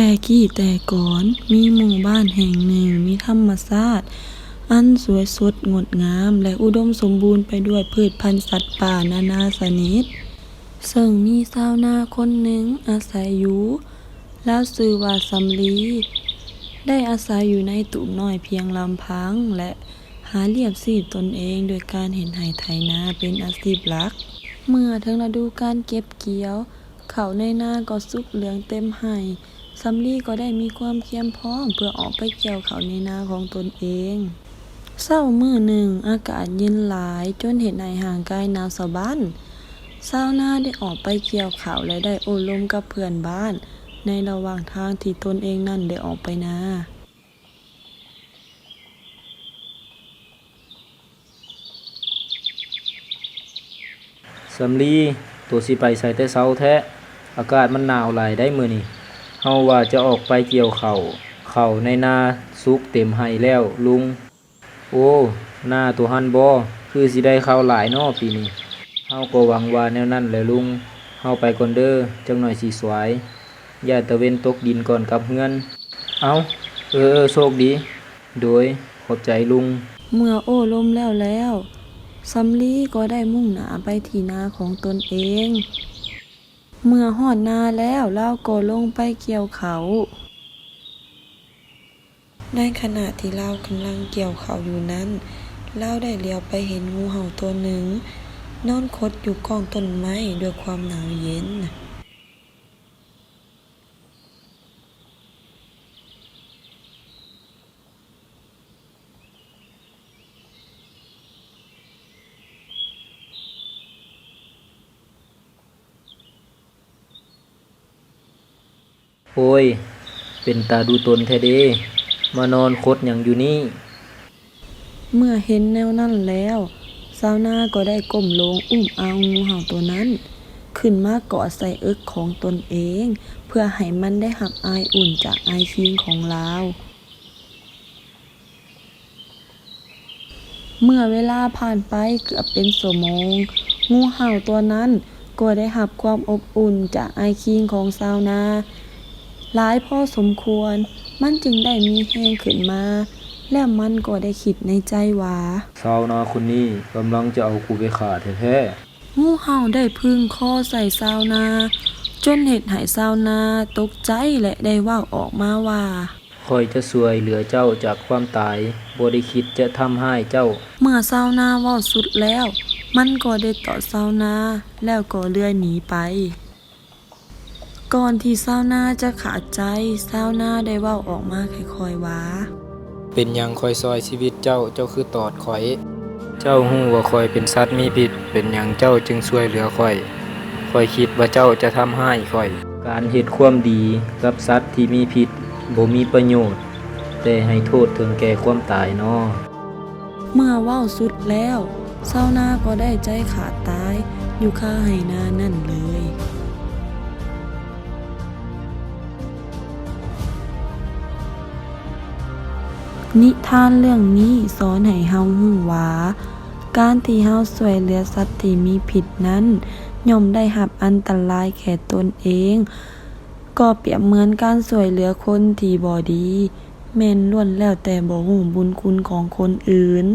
ແຕ່ກີ້ແຕ່ກ່ອນ, ມີໝູ່ບ້ານແຫ່ງໜຶ່ງ ມີທຳມະຊາດອັນສວຍສົດງົດງາມ ແລະ ອຸດົມສົມບູນໄປດ້ວຍພືດພັນສັດປ່ານານາຊະນິດ, ເຊິ່ງມີຊາວນາຄົນໜຶ່ງອາໄສຢູ່. ລາວຊື່ວ່າສຳລີ, ໄດ້ອາໄສຢູ່ໃນຕູບນ້ອຍພຽງລຳພັງ ແລະ ຫາລ້ຽງຊີບຕົນເອງດ້ວຍການເຮັດໄຮ່ໄຖນາເປັນອາຊີບຫຼັກ. ເມື່ອເຖິງລະດູການເກັບກ່ຽວ, ເຂົ້າໃນນາກໍສຸກເຫຼືອງເຕັມໄຮ່. ສຳລີກໍໄດ້ມີຄວາມກຽມພ້ອມເພື່ອອອກໄປກ່ຽວເຂົ້າໃນນາຂອງຕົນເອງ. ເຊົ້າມື້ໜຶ່ງ, ອາກາດເຢັນຫຼາຍຈົນເຮັດໃຫ້ຮ່າງກາຍໜາວສະບັ້ນ. ຊາວນາໄດ້ອອກໄປກ່ຽວເຂົ້າ ແລະ ໄດ້ໂອ້ລົມກັບເພື່ອນບ້ານໃນລະຫວ່າງທາງທີ່ຕົນເອງນັ້ນໄດ້ອອກໄປນາ. ສຳລີ, ໂຕຊິໄປໃສແຕ່ເຊົ້າແທ້? ອາກາດມັນໜາວຫຼາຍໃດ໋ມື້ນີ້. ເຮົາວ່າຈະອອກໄປກ່ຽວເຂົ້າ, ເຂົ້າໃນນາສຸກເຕັມໄຮ່ແລ້ວລຸງ. ໂອ້, ນາໂຕຫັ້ນບໍ? ຄືຊິໄດ້ເຂົ້າຫຼາຍເນາະປີນີ້. ເຮົາກໍຫວັງວ່າແນວນັ້ນແຫຼະລຸງ. ເຮົາໄປກ່ອນເດີ, ຈັກໜ້ອຍຊິສວາຍ. ຢ້ານຕາເວັນຕົກດິນກ່ອນກັບເຮືອນ. ເອົ້າ, ເອີໆ, ໂຊກດີ. ໂດຍ, ຂອບໃຈລຸງ. ເມື່ອໂອ້ລົມແລ້ວແລ້ວ, ສຳລີກໍໄດ້ມຸ່ງໜ້າໄປທີ່ນາຂອງຕົນເອງ. ເມື່ອຮອດນາແລ້ວ, ລາວກໍລົງໄປກ່ຽວເຂົ້າ. ໃນຂະນະທີ່ລາວກຳລັງກ່ຽວເຂົ້າຢູ່ນັ້ນ, ລາວໄດ້ຫຼຽວໄປເຫັນງູເຫົ່າຕົວໜຶ່ງ ນອນຂົດຢູ່ກ້ອງຕົ້ນໄມ້ດ້ວຍຄວາມໜາວເຢັນ. ໂອ້ຍ, ເປັນຕາດູຕົນແທ້ເດ, ມານອນຂົດຫຍັງຢູ່ນີ້? ເມື່ອເຫັນແນວນັ້ນແລ້ວ, ຊາວນາກໍໄດ້ກົ້ມລົງອຸ້ມເອົາງູເຫົ່າຕົວນັ້ນຂຶ້ນມາກອດໃສ່ເອິກຂອງຕົນເອງ, ເພື່ອໃຫ້ມັນໄດ້ຮັບອາຍອຸ່ນຈາກອາຍຄີງຂອງລາວ. ເມື່ອເວລາຜ່ານໄປເກືອບເປັນຊົ່ວໂມງ, ງູເຫົ່າຕົວນັ້ນກໍໄດ້ຮັບຄວາມອົບອຸ່ນຈາກອາຍຄີງຂອງຊາວນາຫຼາຍພໍສົມຄວນ, ມັນຈຶ່ງໄດ້ມີແຮງຂຶ້ນມາ, ແລ້ວມັນກໍໄດ້ຄິດໃນໃຈວ່າ, ຊາວນາຄົນນີ້ກຳລັງຈະເອົາກູໄປຂ້າແທ້ໆ. ງູເຫົ່າໄດ້ພຶງຄໍໃສ່ຊາວນາ, ຈົນເຮັດໃຫ້ຊາວນາຕົກໃຈ ແລະ ໄດ້ເວົ້າອອກມາວ່າ, ຂ້ອຍຈະຊ່ວຍເຫຼືອເຈົ້າຈາກຄວາມຕາຍ, ບໍ່ໄດ້ຄິດຈະທຳຮ້າຍເຈົ້າ. ເມື່ອຊາວນາເວົ້າສຸດແລ້ວ, ມັນກໍໄດ້ຕອດຊາວນາ ແລ້ວກໍເລື່ອຍໜີໄປ. ກ່ອນທີ່ຊາວນາຈະຂາດໃຈ, ຊາວນາໄດ້ເວົ້າອອກມາຄ່ອຍໆວ່າ, ເປັນຫຍັງຂ້ອຍຊ່ອຍຊີວິດເຈົ້າ, ເຈົ້າຄືຕອດຂ້ອຍ? ເຈົ້າຮູ້ວ່າຂ້ອຍເປັນສັດມີພິດ, ເປັນຫຍັງເຈົ້າຈຶ່ງຊ່ວຍເຫຼືອຂ້ອຍ? ຂ້ອຍຄິດວ່າເຈົ້າຈະທຳຮ້າຍຂ້ອຍ. ການເຮັດຄວາມດີກັບສັດທີ່ມີພິດບໍ່ມີປະໂຫຍດ, ແຕ່ໃຫ້ໂທດເຖິງແກ່ຄວາມຕາຍນໍ. ເມື່ອເວົ້າສຸດແລ້ວ, ຊາວນາກໍໄດ້ໃຈຂາດຕາຍຢູ່ຄາໄຮ່ນານັ້ນເລີຍ. ນິທານເລື່ອງນີ້ສອນໃຫ້ເຮົາຮູ້ວ່າ, ການທີ່ເຮົາຊ່ວຍເຫຼືອສັດທີ່ມີພິດນັ້ນ ຍ່ອມໄດ້ຮັບອັນຕະລາຍແກ່ຕົນເອງ, ກໍປຽບເໝືອນການຊ່ວຍເຫຼືອຄົນທີ່ບໍ່ດີ, ແມ່ນລ້ວນແລ້ວແຕ່ບໍ່ຮູ້ບຸນຄຸນຂອງຄົນອື່ນ.